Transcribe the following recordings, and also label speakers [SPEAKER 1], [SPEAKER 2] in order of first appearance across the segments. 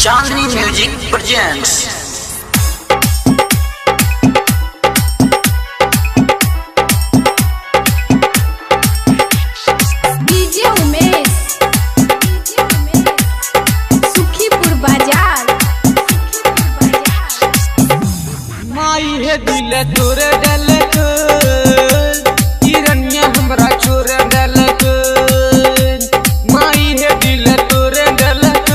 [SPEAKER 1] Chandni Music presents.
[SPEAKER 2] DJ Umesh, Sukhipur Bazar.
[SPEAKER 3] माई हे दिल तोर डलक, किरनिया हमरा छोड़ डलक। माई हे दिल तोर डलक,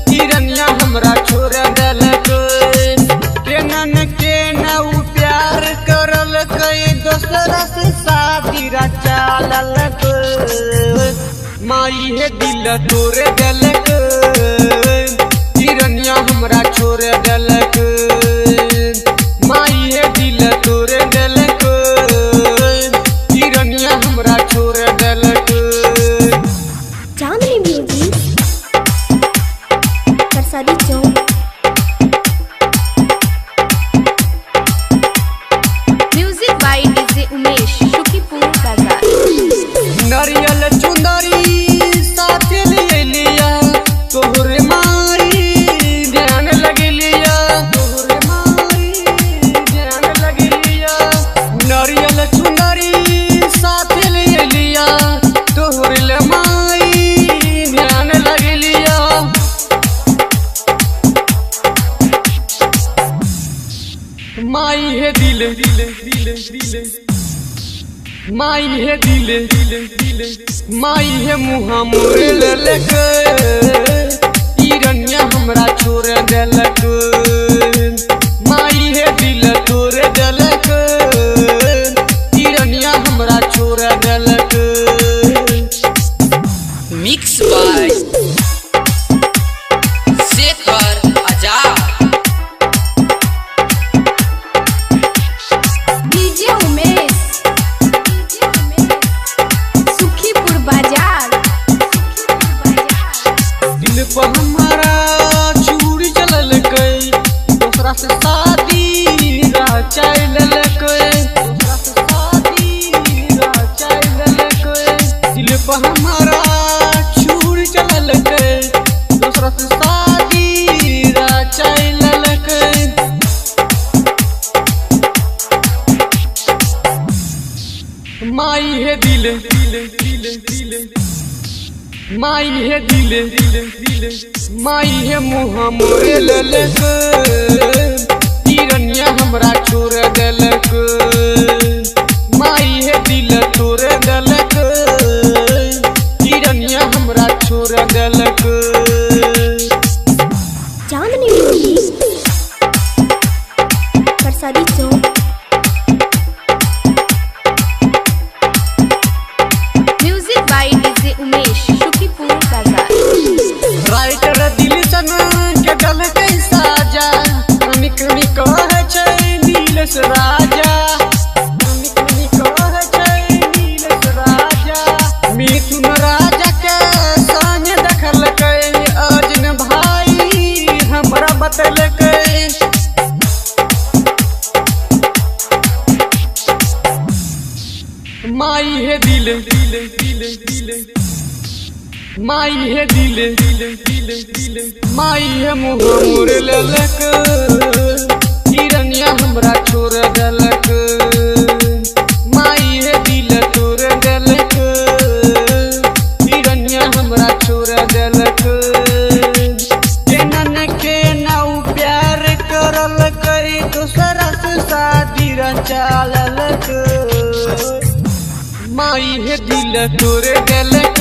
[SPEAKER 3] किरनिया हमरा छोड़ डलक। केनन केना उ प्यार करल कई दोसरा से शादी रचालक। माई हे दिल तोर डलक, किरनिया हमरा छोड़ डलक। माई हे दिल तोर डलक, किरनिया हमरा छोड़ डलक।
[SPEAKER 2] Chandni music, Parsadi Chowk. Music by DJ Umesh, Sukhipur Bazar.
[SPEAKER 3] नारियल चुंदरी साथ ले लिया, तोहरे माई ध्यान लगलिया। तोहरे माई ध्यान लगलिया। नारियल चुंदरी साथ ले लिया, तोहरे ले माई ध्यान लगलिया। माई हे दिल दिल दिल दिल, माई हे दिल दिल दिल, माई हे मुहा मोरे ललक, किरनिया हमरा छोड़ देलक। माई हे दिल तोड़ देलक, किरनिया हमरा छोड़ देलक।
[SPEAKER 1] Mix by Shekhar Azad.
[SPEAKER 2] DJ Umesh, Sukhipur Bazar.
[SPEAKER 3] दिल पर हमारा चूड़ी चललकै, दोसरा से शादी रचाय लेलकै। दोसरा से शादी रचाय लेलकै। दिल पर हमारा चूड़ी चललकै, दोसरा से शादी रचाय लेलकै। माई हे दिल दिल दिल दिल, माई हे दिल दिल दिल, माई हे मुहा मोरे ललक, किरनिया हमरा छोड़ देलक। माई हे दिल तोड़ देलक, किरनिया हमरा छोड़ देलक।
[SPEAKER 2] Chandni music, Parsadi Chowk. Music by DJ Umesh, Sukhipur Bazar.
[SPEAKER 3] Writer Dilshan के डलकै साजा, क्रमिक क्रमिक कहै छै नीलेश राजा। क्रमिक क्रमिक कहै छै नीलेश राजा। मिथुन राजा के संग देखलकै, अर्जुन भाई हमरा बतेलकै। माई हे दिल दिल दिल दिल, माई हे दिल दिल दिल दिल, माई हे मुँह मोर ललक, किरनिया हमरा छोड़ देलक। माई हे दिल तोड़ देलक, किरनिया हमरा छोड़ देलक। केना न केना उ प्यार करलकै, दोसरा से शादी रचालक। माई हे दिल तोड़ देलक।